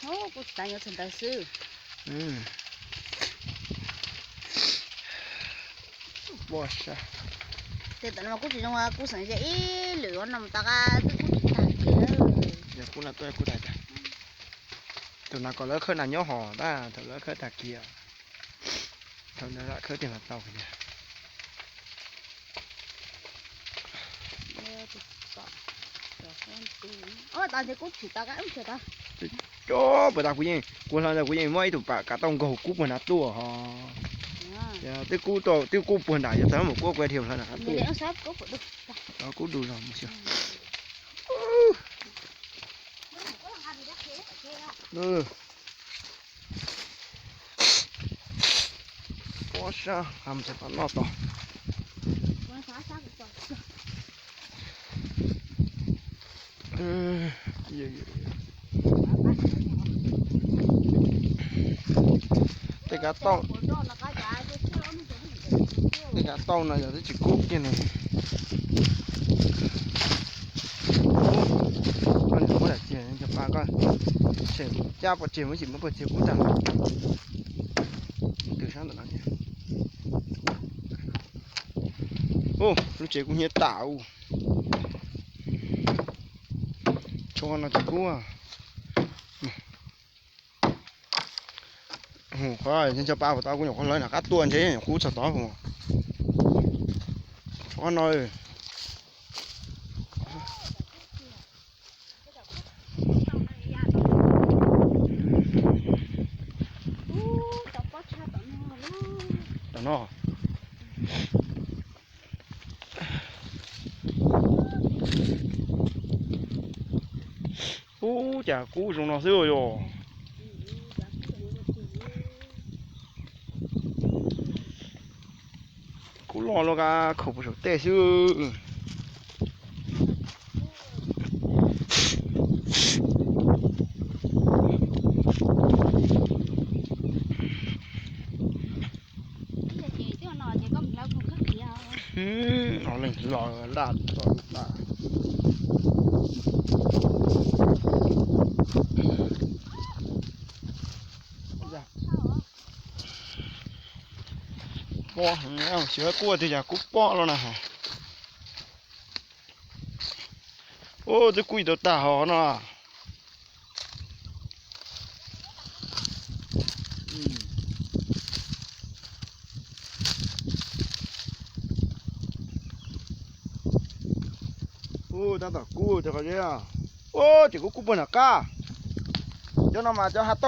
Kuv tsis tas nyob txog ntawd xwb. Ua sa, tej tam no kuj tsis zoo, kuv xeem ze ib lwm no mus tau qab twb kuj tsis tag kiag. Yog kuv no tuaj kuj tag tag. Tus no kom lawv khawb nas nyob hos tab thaum lawv khawb tag kiag. Thaum ntawd lawv khawb tiag los tau kiag. Cov puag ta kuv yeej, kuv hlo ntawd kuv yeej muab ib tug pam kav tau nkaug kub puag nrad tuaj hos. Twb kub, twb kub puag nram, yog txog mus kuab kuv dhia hlo nram qab tuaj. Kub du zog mus xyov. Pob sab, mus txog tom noj tos. Tej kav tauj, tej kav tauj no yog twb tsis kub kiag ne. Koj niam muab daim txiag cov pa koj, tshem cab pov tseg muab tsis muab pov tseg kub tag. Tus sab ntawm no. Ub, lub tsev kub hnyiab tas ub. Tshuav qhov no ces kub. Hu qhov cov pa puas tau kuv nyuam qhuav hlawv nram qab tuaj ntshe nyuam qhuav txog tod hu. Tshuav qhov no. Tam no. Ub, cas kub zoo no xwb yog. Kub loj luaj, khaum puag saum tej xwb. Leej los laj txog laj. Pob heev, tsis kub tiag, cas kub pob los na. Ub, twb kub ib tug tag hov no. Ub, tab tom kub tiag qhov zeb. Ub, ces kub kub puag nram qab. Cov no mas cov hav